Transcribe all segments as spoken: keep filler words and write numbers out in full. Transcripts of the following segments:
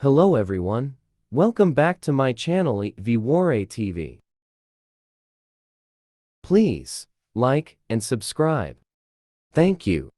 Hello everyone, welcome back to my channel Viwore T V. Please like and subscribe. Thank you.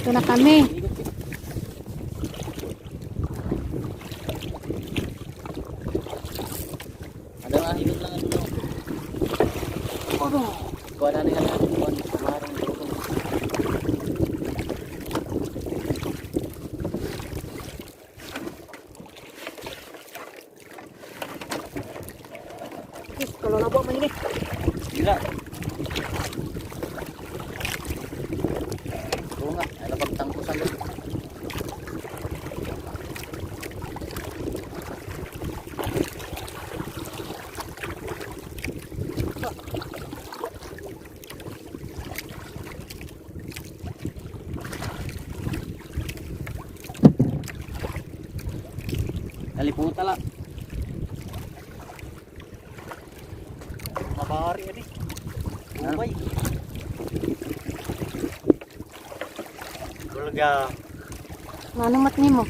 Ito na kami. Ada nga, ikot lang ito. Kuha na nga natin, kuha na, kamaring. Yes, kalalabo man ini. Dila. Oo nga, ay, napagtangkusan na. Naliputa la. Mabari, adi. Ha? Ubay. Bulga. Ano mat nimo?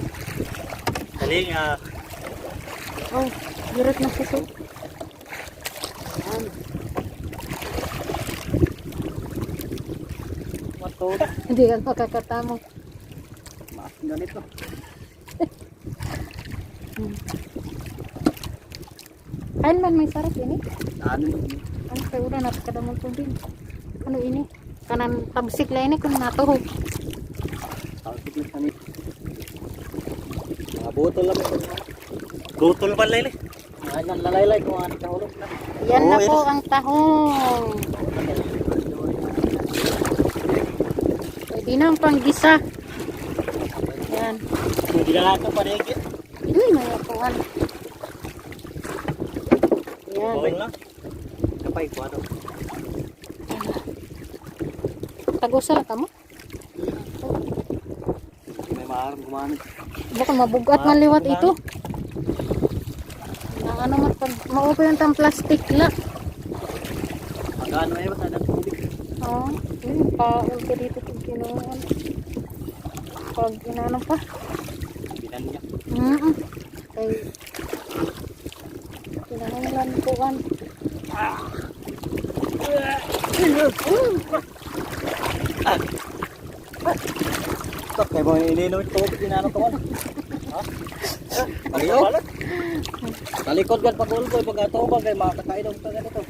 Talinga. Oh, girot na siya. Ayan. Matulog. Hindi ka makakatamo. Maas ganito. Hmm. Hain man may sarap ini? Ano ini? Ano kay ulan at kadamol tubig. Ano ini? Kanan tabsik la ini kun natuhog. Tabsik la ini. Mga butol lang ito. Butol ba, Lele? Ay, nang lalaylay kung ano kahulog na. Yan na po ang tahong. Pwede na ang panggisa. Yan. Pwede na lang ito, panigit. Uy, may kuan. Yan. Bawal na. Kapay ko, ano? Tagusa na kamo? May maaram gumamit. Baka mabug-at man liwat ito. Na ano man pag maupo yung tang plastic la. Pag ano ay, basta na tubig. Oo. Yun, paul ko dito pag ginawa. Pag inaano pa. Binan niya. Mm-mm. Kay kinahanglan kuan. Kay mo ininom ito, pinano ko, ano? Ha? Ayaw. Talikod ka pag-ulboy, pag-atubang, kay makakainom ka ganito.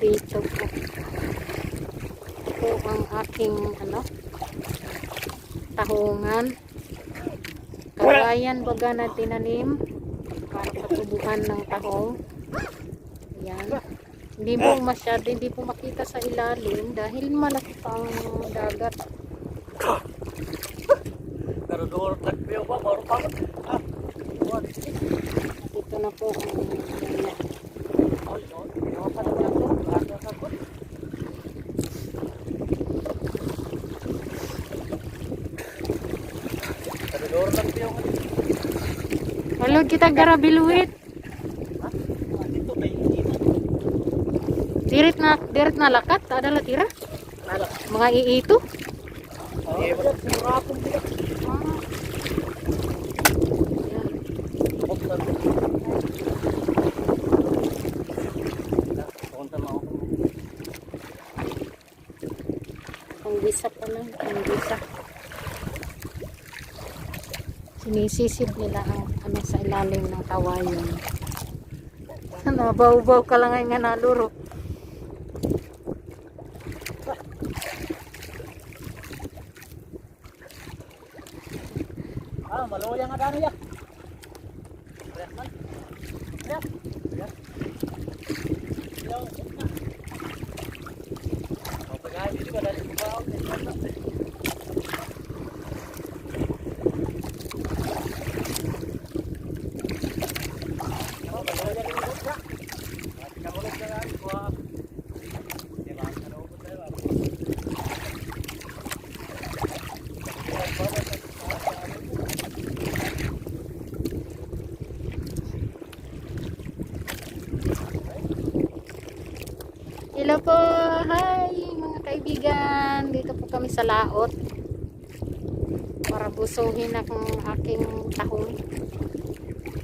Dito po. Ito ang aking, ano, tahungan. Kawayan baga na tinanim para patubuan ng tahong. Yan. Hindi po masyado, hindi po makita sa ilalim dahil malaki pa ang dagat. Pero doon, nagpiyo pa, baro pa. Ah, ito na po ang Malod kita garabiluhit. Dirit na, dirit na lakat, ada la tira. Mga iito. Ang gisa pa lang, ang gisa. Sinisisid nila ang ano sa ilalim ng kawayan. Nabaw-baw ka lang nga naluro. Ah, maluya nga dano ya. Hello po. Hi, mga kaibigan. Dito po kami sa laot para busuhin ang aking tahong.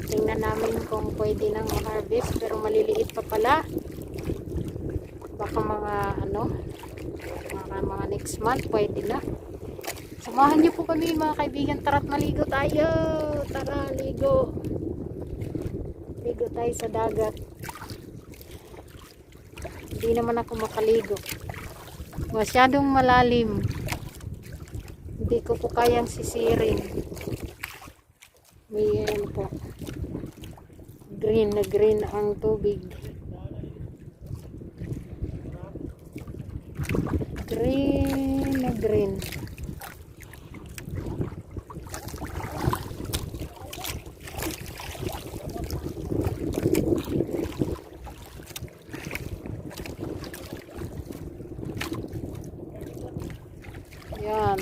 Tingnan namin kung pwede nang ma-harvest, pero maliliit pa pala. Baka mga ano, mga, mga next month pwede na. Samahan niyo po kami, mga kaibigan. Tara't maligo tayo. Tara, ligo. Ligo tayo sa dagat. Hindi naman ako makaligo. Masyadong malalim. Hindi ko po kayang sisirin. May ano po. Green na green ang tubig. Green na green. Yan.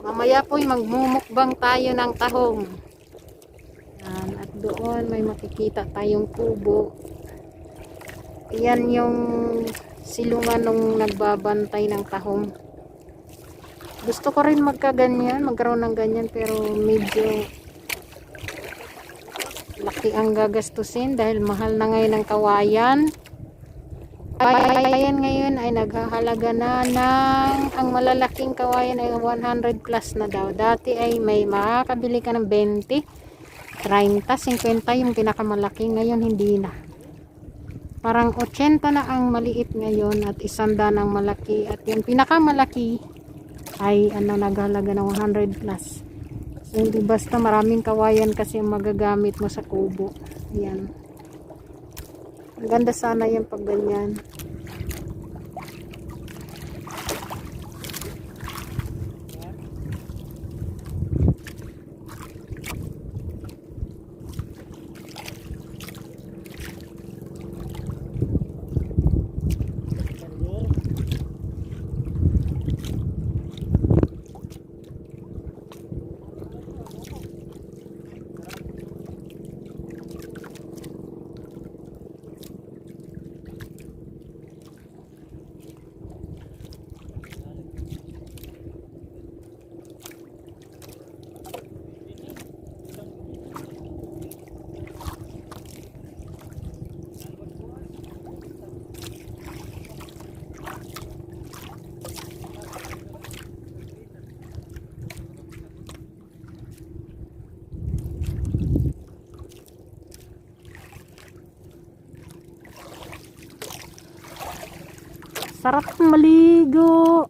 Mamaya po'y magmumukbang tayo ng tahong. Yan. At doon may makikita tayong kubo. Yan yung silungan nung nagbabantay ng tahong. Gusto ko rin magkaganyan, magkaroon ng ganyan, pero medyo laki ang gagastusin dahil mahal na ngayon ang kawayan. Kawayan ngayon ay naghahalaga na ng, ang malalaking kawayan ay one hundred plus na daw. Dati ay may makakabili ka ng bente, treinta, cincuenta yung pinakamalaki. Ngayon hindi na. Parang otsenta na ang maliit ngayon at isang daan ang malaki. At yung pinakamalaki ay ano, naghalaga ng one hundred plus. So, hindi basta, maraming kawayan kasi ang magagamit mo sa kubo. Yan. Maganda sana yan pag ganyan. Sarap maligo.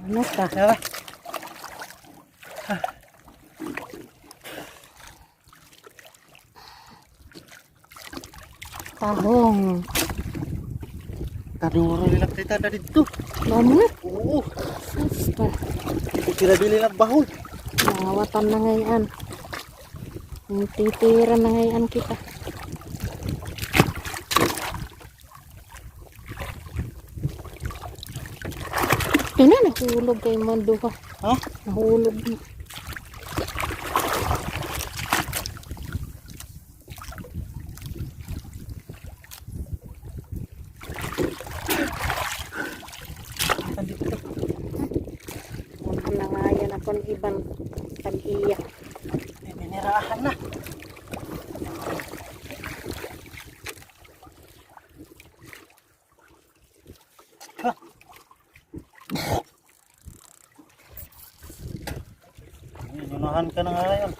Ano ka? Tara. Tahong. Kaduro nila kita na dito. Damo na. Oo. Sus, pa. Dito sila bili ng bahol. Nangawatan na ngayon. Titira na ngayon kita. Ina, nahulog kay Mando ka. Ha? Nahulog na. Wala na nga yan akong iban tag-iya. Tirahan na. Ha? Ay, lunahan ka na nga yan.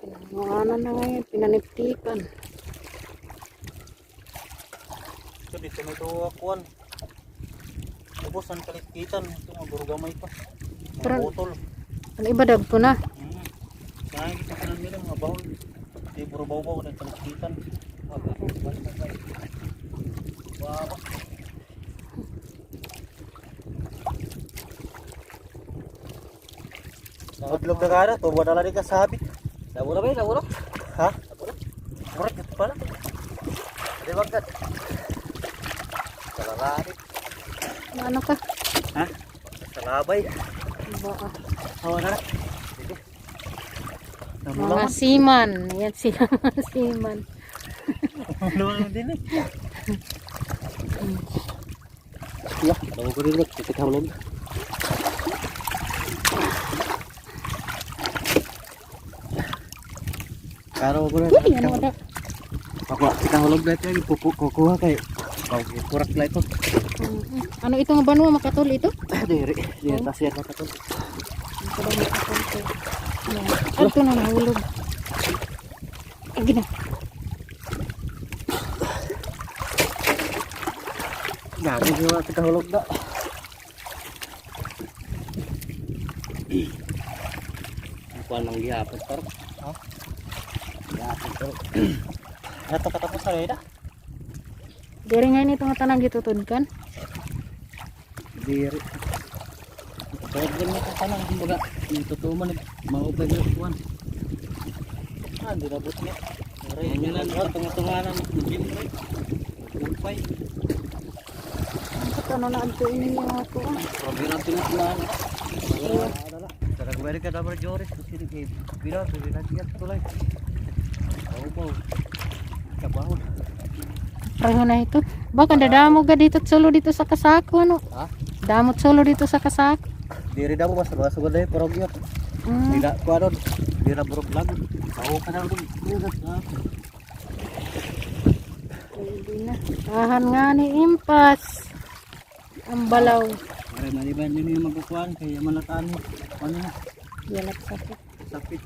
Pinanguhanan na ngayon, pinaniptikan. Ito, dito na ito, ah, kuwan. Ubos an kalikkitan. Ito nga, puro gamay pa. Mga pero butol. An iba dagko na. Mm. Kaya kita sa nila, mga bahon. Di, puro bawbaw na kalikkitan. Baba. Hudlog na ka na, tubo na lang ka sabit. Damo na ba yun? Damo na? Ha? Damo na? Murag ito pala. Di ba, Kat? Kalalarit. Ano ka? Ha? Salabay. Ba, ah. Oo, na. Sige. Mga seaman. Yan sila, mga seaman. Namulaman din eh. Iya, ano ko rin, titik halog. Karo ko rin. Uy, ano da? Ako, titik halog na ito, kuku-, kukuha kay, pag kurak na ito. Mm, mm. Ano ito nga banwa, makatol ito? Ah, diri, diri, oh. Tas yan, makatol. Ito ba makatol ito? Ano? Ito na nahulog. Agi na. Dami yung mga tagahulog na. Ang kuwan ng gihapon, pero. Ha? Gihapon, pero. Ano ito katapusan, eh, da? Diri nga ini ito nga tanan gitutudkan. Diri. Pwede mo sa tanan, kumbaga, yung totoo man, maupay na kuwan. Ah, hindi na buti. Aray, yun na, tunga-tunga na, hindi mo rin. Upay. Ang katano na adto ini nga kuwan. Problema, tunga-tunga na. Iya. Talagang very ka, Dabra Joris, kasi nag-, eh, pila, pila, pila, tulay. Paupaw. Kabaw. Pareho na ito. Baka dadamo gad ito, sulod dito sa kasako, ano? Ha? Damo sulod dito sa kasako. Diri damo, mas mga sugad na yun, pero yun. Mm. Dira, kuha doon. Dira, burog lang. Ako ka na doon. Dira, ah. Pwede na. Tahan nga ni impas. Ang balaw. Pare, maliban din yung magkukuhan, kaya malataan mo. Ano na? Yalat sakit. Sakit.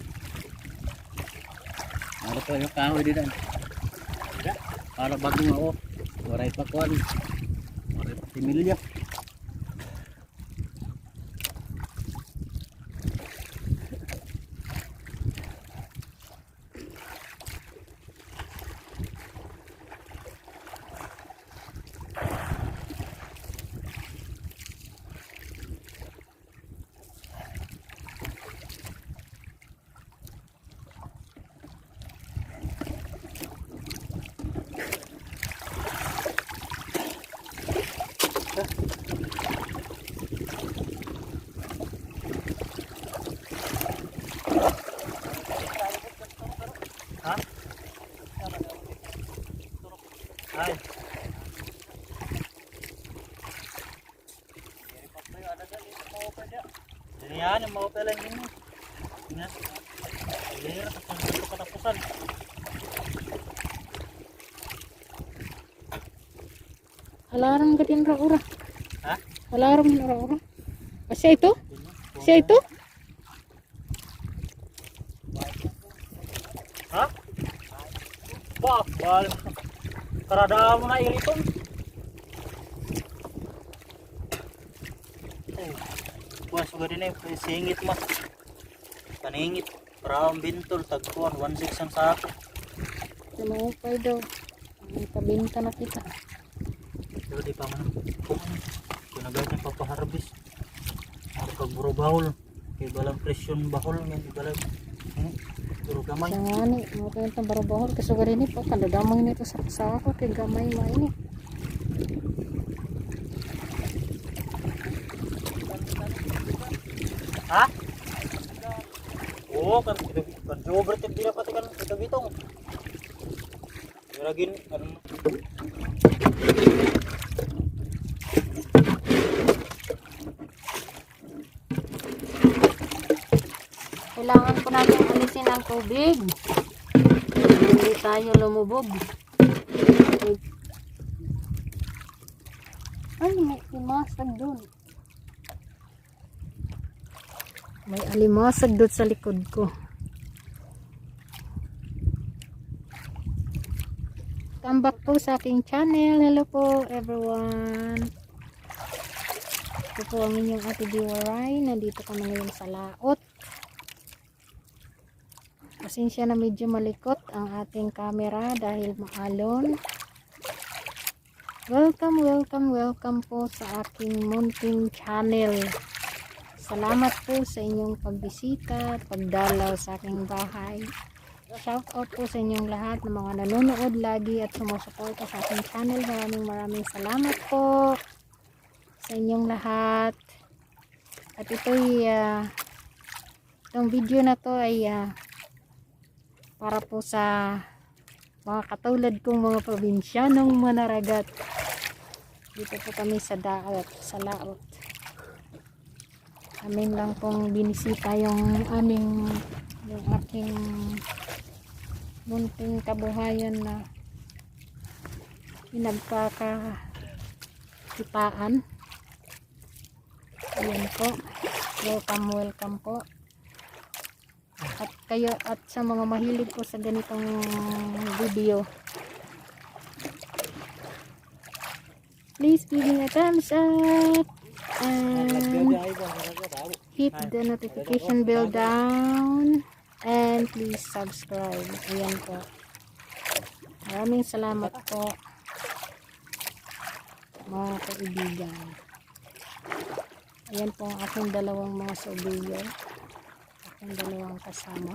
Ano pa yung kahoy din, ah? Para bago nga, oh. Waray pa kuhan. Waray pa similya. Ha? Ay. Diri pa, pre, ano dyan, ito, maupay dyan. Diri yan, yung maupay lang din. Yan. Diri, tapos dito katapusan. Halaran ka din ra, ura. Ha? Halaran mo ra, ura. Ah, siya ito? Siya ito? Ha? Ba, bal. Karada mo na iriton. Ay, buwas ko din eh, singit ma. Paningit, para ang bintol, tagkuan, one six ang sako. Maupay daw. May pabinta na kita. Pero di pa man. Kung ano, kung nagay ka papaharbis. Ang pagburo bahol. Kay balang presyon bahol, may balang, hmm, puro gamay. Siya nga ni, mga kaya itong baro bahol, kasugarin ni pa, kadadamang nito sa, sa ako, kay gamay mo ini. Ha? Oo, kan, kan jogger, kan dira pati kan, ito bitong. Lagi, ano? Ang tubig. Hindi tayo lumubog. Ay, may limasag doon. May alimasag doon sa likod ko. Welcome back po sa aking channel. Hello po, everyone. Ito po ang inyong Ate Diwaray. Nandito kami ngayon sa laot. Pasensya na, medyo malikot ang ating camera dahil maalon. Welcome, welcome, welcome po sa aking munting channel. Salamat po sa inyong pagbisita, pagdalaw sa aking bahay. Shout out po sa inyong lahat ng mga nanonood lagi at sumusuporta sa aking channel. Maraming, maraming salamat po sa inyong lahat. At ito'y, ah, itong video na 'to ay, ah, para po sa mga katulad kong mga probinsyanong manaragat. Dito po kami sa daot, sa laot. Amin lang pong binisita yung aming, yung aking munting kabuhayan na pinagkakakitaan. Ayan po. Welcome, welcome po. At kayo, at sa mga mahilig po sa ganitong video, please give me a thumbs up and hit the notification bell down and please subscribe. Ayan po. Maraming salamat po, mga kaibigan. Ayan po ang aking dalawang mga surveyor. Aking dalawang kasama.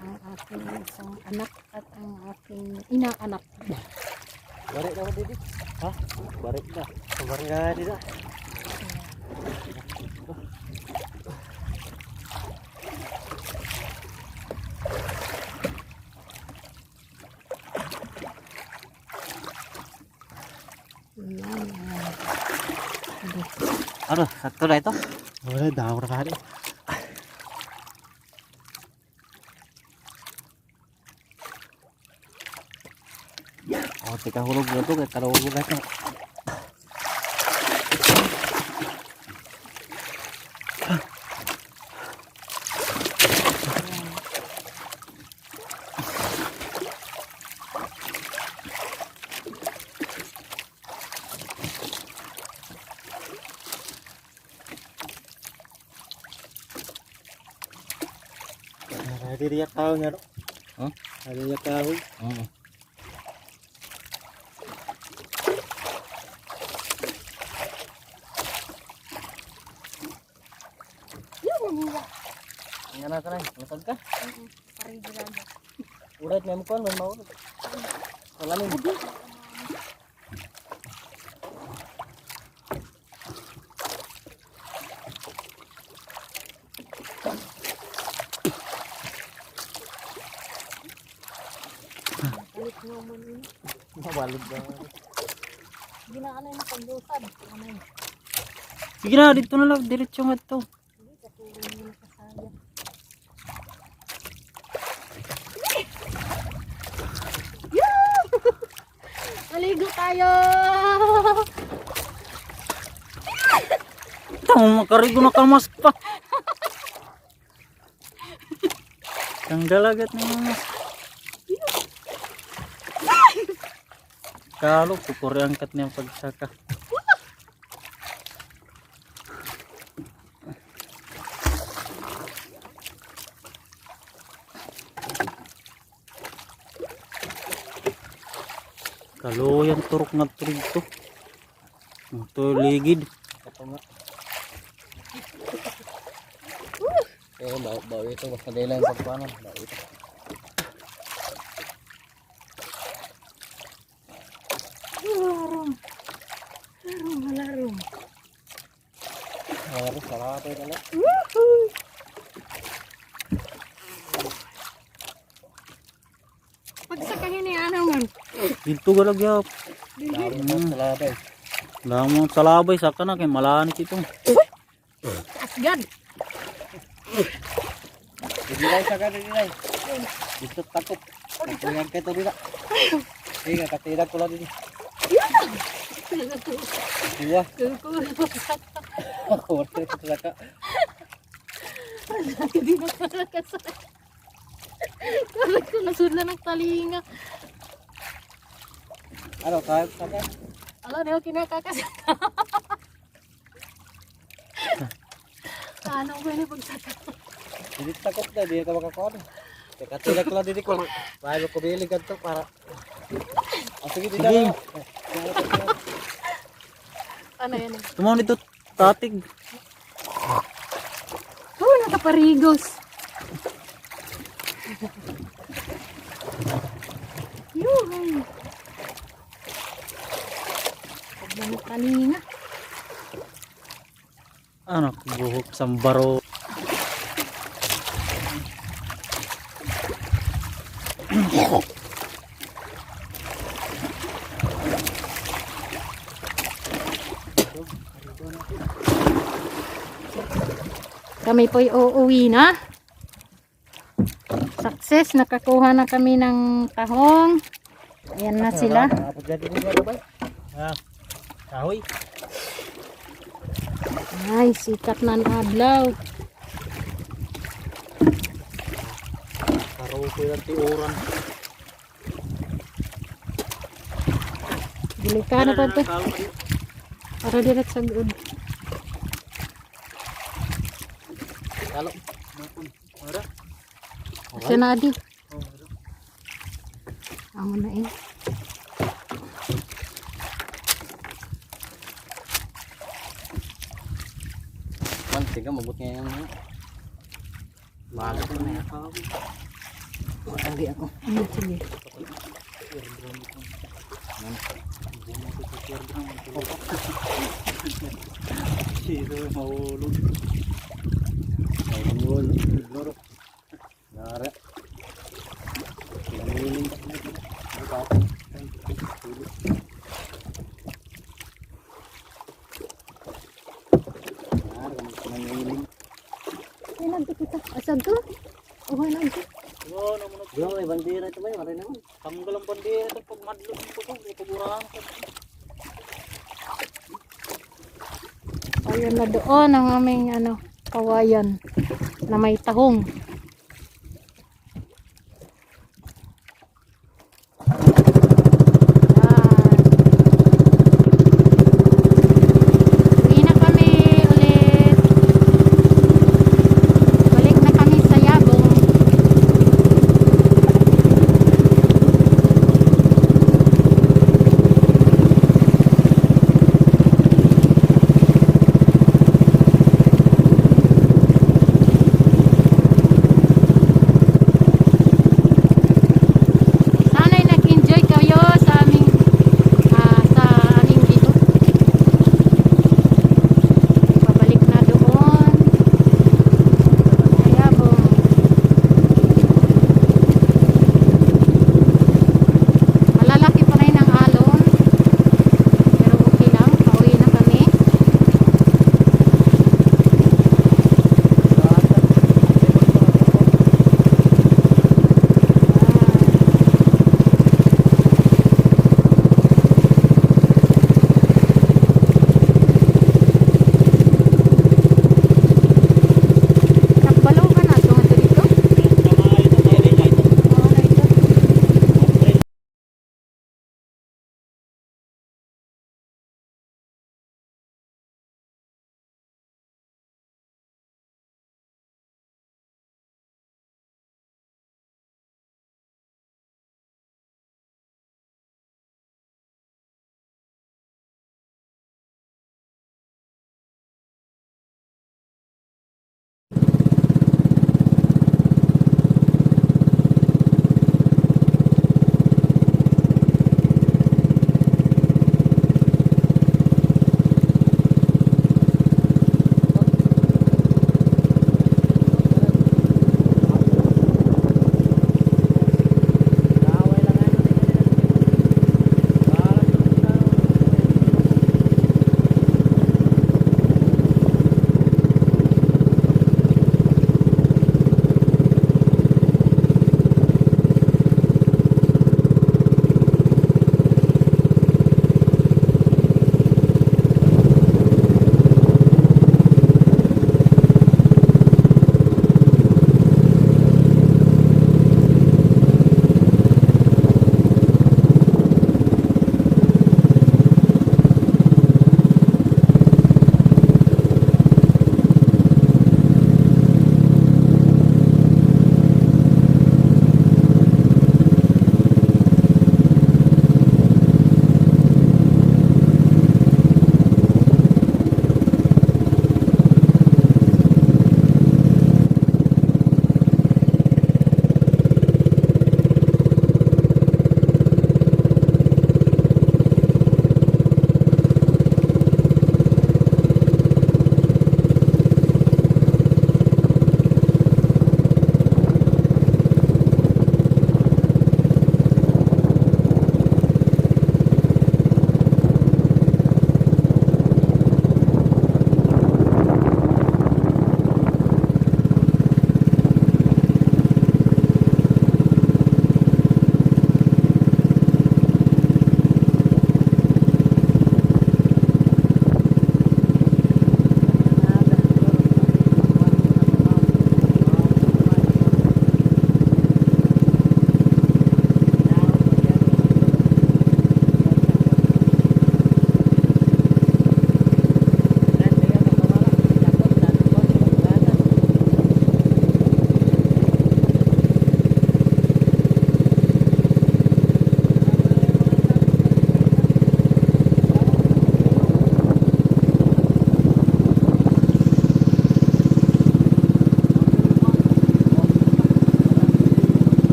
Ang aking isang anak at ang aking inaanak. Bari na, Didi. Ha? Bari na. Bari na, Didi. Ano, sakto na ito? Wala, damo na kani. O, tika, hulog na ito, kay karulog na ito. Diri ya kahoy nga, no? Ha? Diri ya kahoy. Oo. Ang anak ka na, masag ka? Ulit na mo kuan, man maulog. Wala na. Mabalog ba? Ginaanay mo paglusad. Anay. Sige na, dito na lang, diretso nga to. Maligo tayo! Tama, makarigo na kamas pa. Ang dalagat na yung mas. Kalo, kukuri angkat niya pagsaka. Kaluoy an turok ngadto didto. Ito ligid. Ito nga. Eh, bawi, bawi ito. Basta dahil lang pagkuhanan. Bawi ito. Larong. Larong, larong. Larong, sarado na lang. Woohoo! Pagsa ka hini, ano man? Dito ka lagi, ah. Dito. Damo na salabay. Damo na salabay, saka na kay malanit ito. Asgad. Diri, saka diri, diri. Gusto takop. Kulang ka ito, diri. Sige, katilag ko la diri. Diwa. Ako, wala ito saka. Hindi na pala kasakit. Karat ko, nasudlan an talinga. Ano, kaya saka? Ala, di ako kinakakas. Ano ko ini pagsaka? Diri takop na, diri ka makakuha. Teka, tilak lang diri ko. Bago ko bilig adto para. Ah, sige, dito. Sige. Ano yan eh? Tumawon dito, tatig. Oh, nakaparigos. Yun. Pagmamakalinga. Anak, buhok sambaro. Kami po'y uuwi na. Success, nakakuha na kami ng tahong. Ayan na sila. Ah, kahoy. Ay, sikat na an adlaw. Karoy ko yung tiuran. Delikado pa ito. Para diretso sa good. Kalo. Ora. Siya na, adi. Amo na eh. Man, tiga, mabot ngayon. Bago ko na yan. Lagi ako. Ano, sige. Sino mahulog? Mahulog. Nara. Pinangiling. Nara, pinangiling. Ay, nagkikita. Asag ko? Okay, nagkikita. Yo, may bandera ito, may, maray naman. Tanggal an bandera ito pag madlog ito, pag ito burahan ko. Ayun na doon ang aming, ano, kawayan na may tahong. Yan. Uwi na kami ulit. Balik na kami sa Yabong.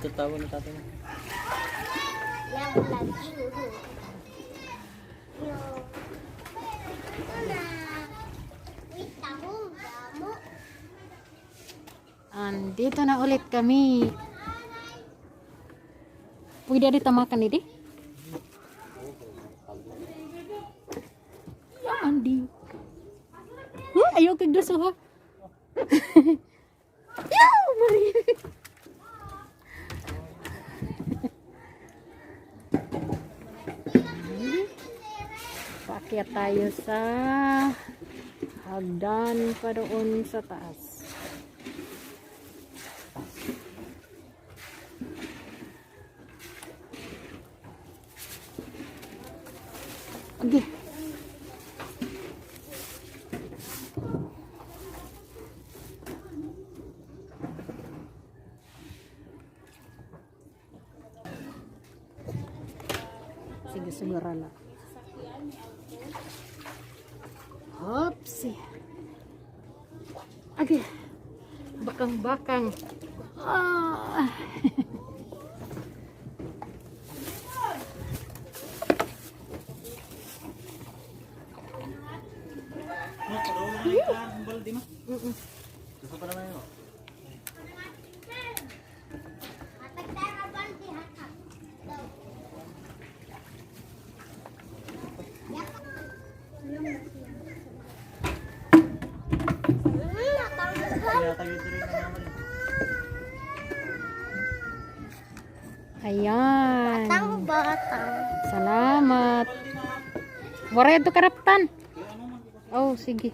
Tatawa na tatay mo. Andito na ulit kami. Pwede dito makan, didi? Andi. Huh, ayaw kag gusto, ha? Yaw, Marie. Paakyat tayo sa hagdan pa doon sa taas. Agi. Sige, sugara la. Oopsie. Agi. Bakang-bakang. Ah. Mm-mm. Ayan. Batang, batang. Salamat. Waray ito karaptan. Oh, sige.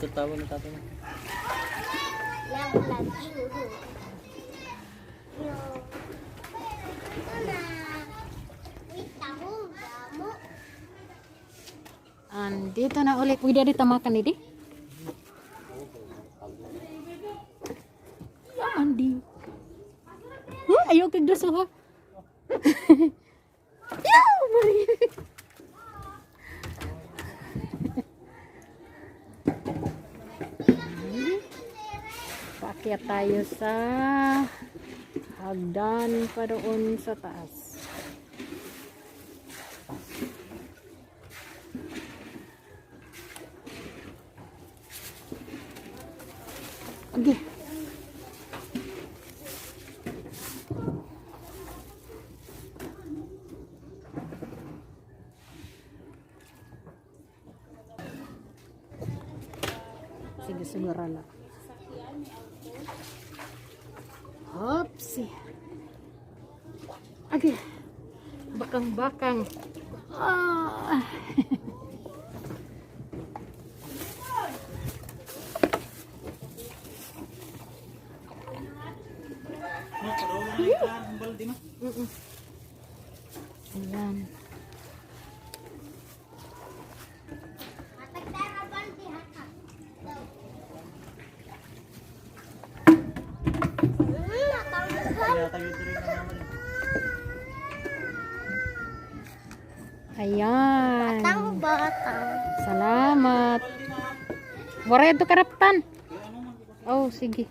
Tatawa na tatay mo. Andito na ulit. Pwede dito makan, didi? Yan, di. Huh, ayaw kag duso, ha? Yaw, Maria. Paakyat tayo sa hagdan pa doon sa taas. Agi. Sige, siguro na. Oopsie. Agi. Bakang-bakang. Ah. Mm-mm. Ayan. Ayan. Batang, batang. Salamat. Waray ito karaptan. Oh, sige.